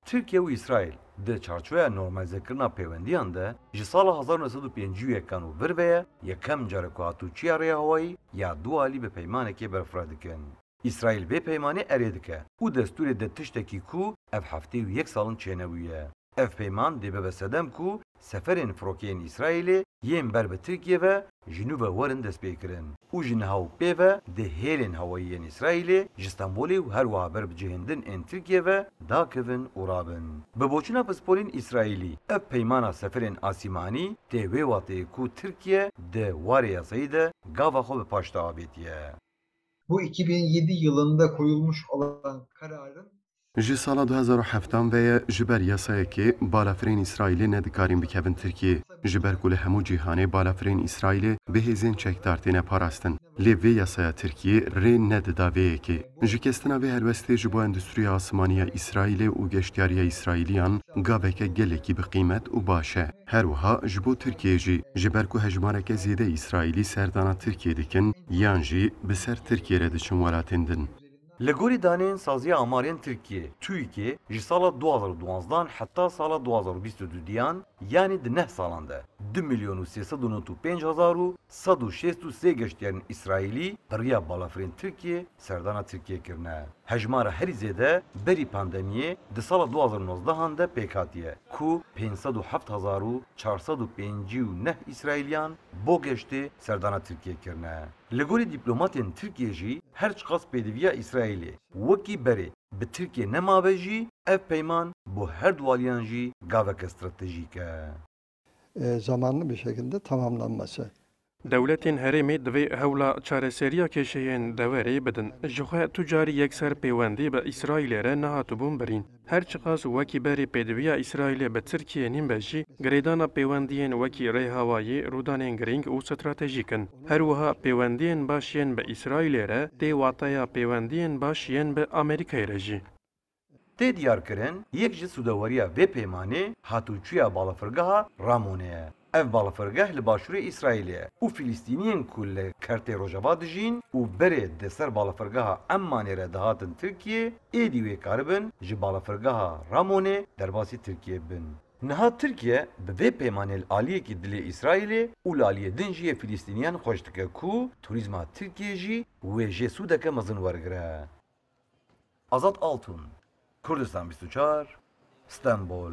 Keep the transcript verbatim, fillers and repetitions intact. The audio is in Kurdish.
Tirkiye û Îsraîl di çarçoveya normalîzekirina pêwendiyan de ji sala hezar neh sed û pêncî û yekan û vir ve ye yekem car e ku hatûçiya rêya hewayî ya dualî bi peymanekê berfireh dikin. Îsraîl vê peymanê erê dike û destûrê di tiştekî ku ev heftê û yek sal in çênebûye. Ev peyman dê bibe sedem ku seferên firokeyên Îsraîlê yên ber bi Tirkiye ve ji nû ve werin destpêkirin û ji niha û pê ve di hêlên hewayî yên Îsraîlê ji Stenbolê û her wiha ber bi cihêndin ên Tirkiye ve dakevin û rabin. Bi boçûna pisporên Îsraîlî, ev peymana seferên asîmanî tê wê wateyê ku Tirkiye di warê yasayî de gava xwe bi paş de avêtiye. Bu iki bin yedi yılında koyulmuş olan kararın Ji sala du hezar û heftan ve ye ji ber yasayekê balafirên Îsraîlê nedikarîn bikevin Tirkiyê. Ji ber ku li hemû cîhanê balafirên Îsraîlê bi hêzên çekdar têne parastin. Lê vê yasaya Tirkiyê rê nedida vê yekê. Şikestina vê helwestê ji bo endustriya asimanî ya Îsraîlê û geştyariya Îsraîliyan gaveke gelekî bi qîmet û baş e. Her wiha ji bo Tirkiyê jî, ji ber ku hejmareke zêde Îsraîlî serdana Tirkiyê dikin, yan jî bi ser Tirkiyê re diçin welatên din. Li gorî daneyên Saziya Amarên Tirkiyê, TÜİKê, ji sala du hezar û duwanzdan heta sala du hezar û bîst û dudiyan, yanî di neh salan de, du milyon û sê sed û nod û pênc hezar û sed û şêst û sê geştyarên Îsraîlî bi riya balafirên Tirkiyê serdana Tirkiyê kirine. Hejmara herî zêde berî pandemiyê di sala du hezar û nozdehan de pêk hatiye ku pênc sed û heft hezar û çar sed û pêncî û neh Îsraîliyan bo geştê serdana Tirkiyê kirine. Li gorî dîplomatên Tirkiyê jî her çiqas pêdiviya Îsraîlê wekî berê bi Tirkiyê nemabe jî, ev peyman bo her du aliyan jî gaveke stratejîk e. E, zamanlı bir şekilde tamamlanması. Dewletên herêmê divê hewla çareseriya kêşeyên deverê bidin. Ji xwe tu carî yekser pêwendî bi Îsraîlê re nehatibûn birîn. Her çiqas wekî berê pêdiviya Îsraîlê bi Tirkiyê nîn be jî, girêdana pêwendiyên wekî rêhewayî, rûdanên girîng û stratejîk in. Her wiha pêwendiyên baş yên bi Îsraîlê re tê wateya pêwendiyên baş yên bi Amerîkayê re jî. Tê diyarkirin, yek ji sûdeweriya vê peymanê hatûçûya balafirgeha Ramonê ye. Ev balafirgeh li başûrê Îsraîlê ye û Filistîniyên ku li Kertê Rojava dijîn û berê di ser balafirgeha Emmanê re dihatin Tirkiyê, êdî wê karibin ji balafirgeha Ramonê derbasî Tirkiyê bin. Niha Tirkiye bi vê peymanê li aliyekî dilê Îsraîlê û li aliyê din jî yê Filistîniyan xweş dike ku turîzma Tirkiyê jî wê jê sûdeke mezin wergire. Azad Altun, Kurdistan bîst û çar, Stenbol.